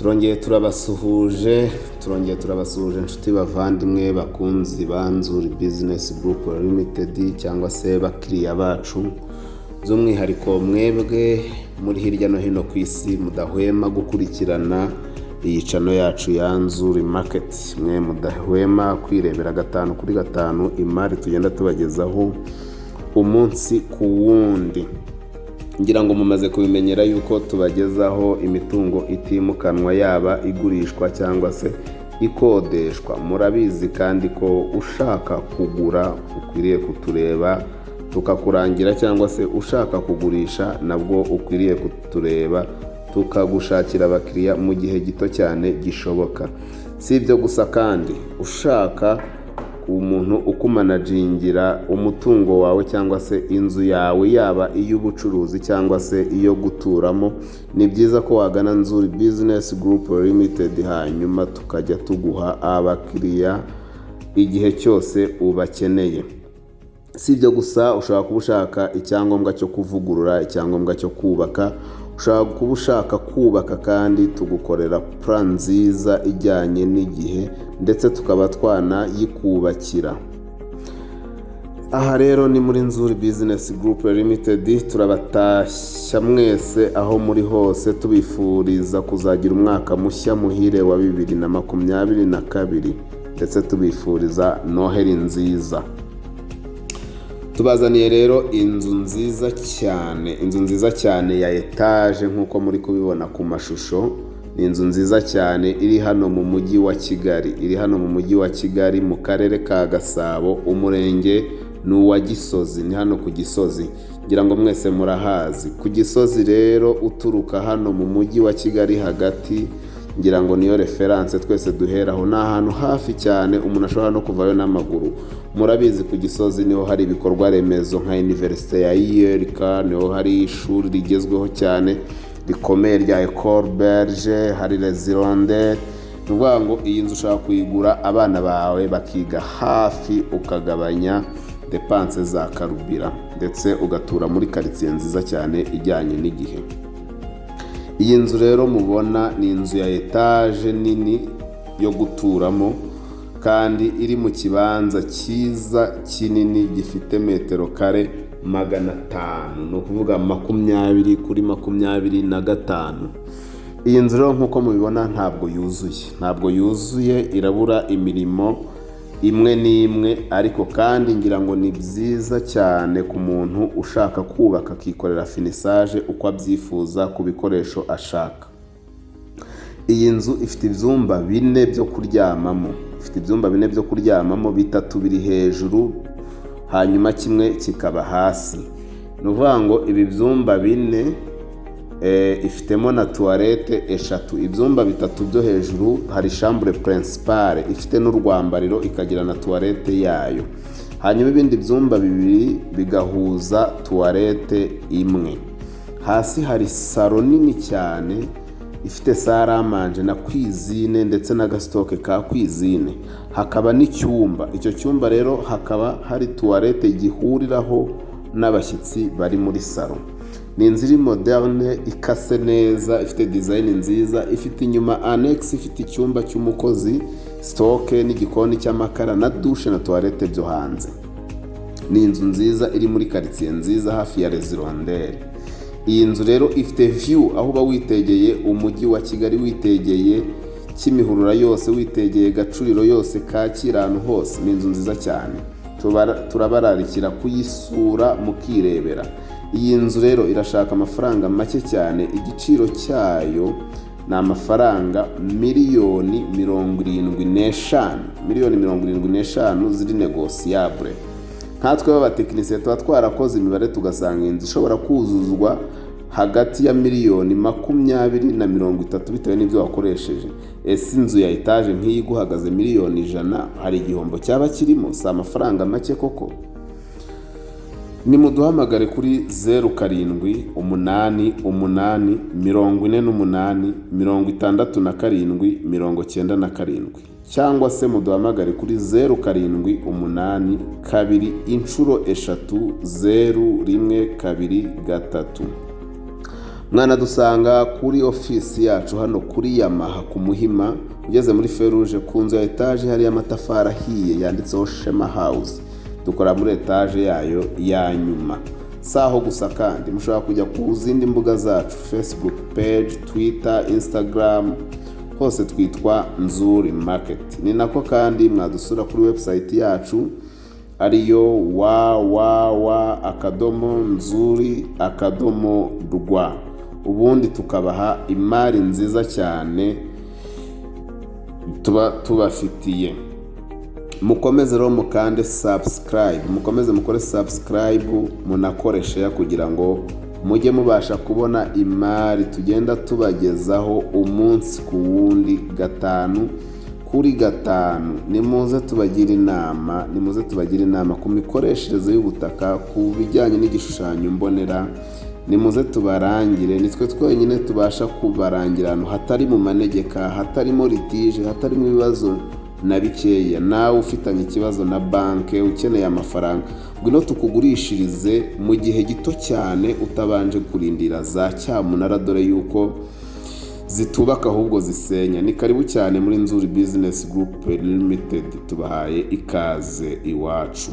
Turongeye turabasuhuje, turongeye turabasuhuje inshuti bavandimwe bakunzi ba Nzuri Business Group Limited cyangwa se bakiriya bacu, by'umwihariko mwebwe muri hirya no hino ku isi mudahwema gukurikirana iyi channel yacu ya Nzuri Market, mwe mudahwema kwirebera gatanu kuri gatanu imari tugenda tubagezaho umunsi ku wundi. Ngira ngo mumaze kubimenyera yuko tubagezaho imitungo itimukanwa, yaba igurishwa cyangwa se ikodeshwa. Murabizi kandi ko ushaka kugura ukwiriye kutureba tukakurangira, cyangwa se ushaka kugurisha nabwo ukwiriye kutureba tukagushakira abakiriya mu gihe gito cyane gishoboka. Si ibyo gusa kandi, ushaka umuntu ukumanagingira umutungo wawe cyangwa se inzu yawe, yaba iy'ubucuruzi cyangwa se iyo guturamo, ni byiza ko wagana Nzuri Business Group Limited, hanyuma tukajya tuguha abakiriya igihe cyose ubakeneye. Si ibyo gusa, ushobora kuba ushaka icyangombwa cyo kuvugurura, icyangombwa cyo kubaka, ushobora kuba ushaka kubaka kandi tugukorera plan nziza ijyanye n'igihe, ndetse tukaba twanayikubakira. Aha rero ni muri Nzuri Business Group Limited. Turabatashya mwese aho muri hose, tubifuriza kuzagira umwaka mushya muhire wa 2022, ndetse tubifuriza Noheli nziza. Tubazaniye rero inzu nziza cyane, inzu nziza cyane ya etaje nk'uko muri kubibona ku mashusho. Ni inzu nziza cyane iri hano mu mujyi wa Kigali, iri hano mu mujyi wa Kigali mu karere ka Gasabo, umurenge ni uwa Gisozi, ni hano ku Gisozi. Ngira ngo mwese murahazi ku Gisozi. Rero uturuka hano mu mujyi wa Kigali hagati, ngira ngo niyo référence twese duheraho, ni ahantu hafi cyane umuntu ashobora no kuvayo n'amaguru. Murabizi, ku Gisozi niho hari ibikorwa remezo nka Université ya ULK, niho hari ishuri rigezweho cyane rikomeye rya Ecole Belge, hari Les Hirondelles. Ni ukuvuga ngo iyi nzu ushobora kuyigura, abana bawe bakiga hafi, ukagabanya dépenses za carburant, ndetse ugatura muri karitsiye nziza cyane ijyanye n'igihe. Iyi nzu rero mubona ni inzu ya etaje nini yo guturamo, kandi iri mu kibanza cyiza kinini gifite metero kare 500, ni ukuvuga 20 kuri 25. Iyi nzu rero nk'uko mubibona ntabwo yuzuye, ntabwo yuzuye, irabura imirimo imwe n'imwe, ariko kandi ngira ngo ni byiza cyane ku muntu ushaka kubaka akikorera finissage uko abyifuza ku bikoresho ashaka. Iyi nzu ifite ibyumba bine byo kuryamamo, ifite ibyumba bine byo kuryamamo, bitatu biri hejuru hanyuma kimwe kikaba hasi. Ni ukuvuga ngo ibi byumba bine ifitemo na toilette eshatu. Ibyumba bitatu byo hejuru hari chambre principale ifite n'urwambariro, ikagira na toilette yayo, hanyuma ibindi byumba bibiri bigahuza toilette imwe. Hasi hari salon nini cyane ifite salle à manger na cuisine ndetse n'aga stock ka cuisine, hakaba n'icyumba. Icyo cyumba rero hakaba hari toilette gihuriraho n'abashyitsi bari muri salon. Ni inzu iri moderne, ikase neza, ifite design nziza, ifite inyuma annexe ifite icyumba cy'umukozi, stock n'igikoni cy'amakara na douche na toilette byo hanze. Ni inzu nziza iri muri karitsiye nziza hafi ya Les Hirondelles. Iyi nzu rero ifite view aho uba witegeye umujyi wa Kigali, witegeye Kimihurura yose, witegeye Gacuriro yose, Kacyiru, ahantu hose. Ni inzu nziza cyane. Turabararikira kuyisura mukirebera. Iyi nzu rero irashaka amafaranga make cyane. Igiciro cyayo ni amafaranga miliyoni 75, miliyoni 75 ziri négociable. Nkatwe b'abatekinisiye tuba twarakoze imibare, tugasanga inzu ishobora kuzuzwa hagati ya miliyoni 20 na 30 bitewe n'ibyo wakoresheje. Ese inzu ya etaje nk'iyi iguhagaze miliyoni 100, hari igihombo cyaba kirimo? Si amafaranga make koko? Nimuduhamagare kuri 0788 48 67 97, cyangwa se muduhamagare kuri 0782 000123. Mwanadusanga kuri ofisi yacu hano kuri Yamaha ku Muhima, ugeze muri feruje ku nzu ya etaje hariyo amatafari ahiye yanditseho Shema House. Dukora muri etaje yayo ya nyuma. Si aho gusa kandi, mushobora kujya ku zindi mbuga zacu: Facebook page, Twitter, Instagram, hose twitwa Nzuri Market. Ni nako kandi mwadusura kuri website yacu ariyo www.nzuri.rw, ubundi tukabaha imari nziza cyane tuba tubafitiye. Mukomeze rero mukande subscribe, mukomeze mukore subscribe, munakore share kugira ngo mujye mubasha kubona imari tugenda tubagezaho umunsi ku wundi, gatanu kuri gatanu. Nimuze tubagire inama, nimuze tubagire inama ku mikoreshereze y'ubutaka, ku bijyanye n'igishushanyo mbonera. Nimuze tubarangire, nitwe twenyine tubasha kubarangira ahantu hatari mu manegeka, hatarimo litige, hatarimo ibibazo na bikeya. Nawe ufitanye ikibazo na banki, ukeneye amafaranga, ngwino tukugurishirize mu gihe gito cyane utabanje kurindira za cyamunara, dore yuko zitubaka ahubwo zisenya. Ni karibu cyane muri Nzuri Business Group Limited, tubahaye ikaze iwacu.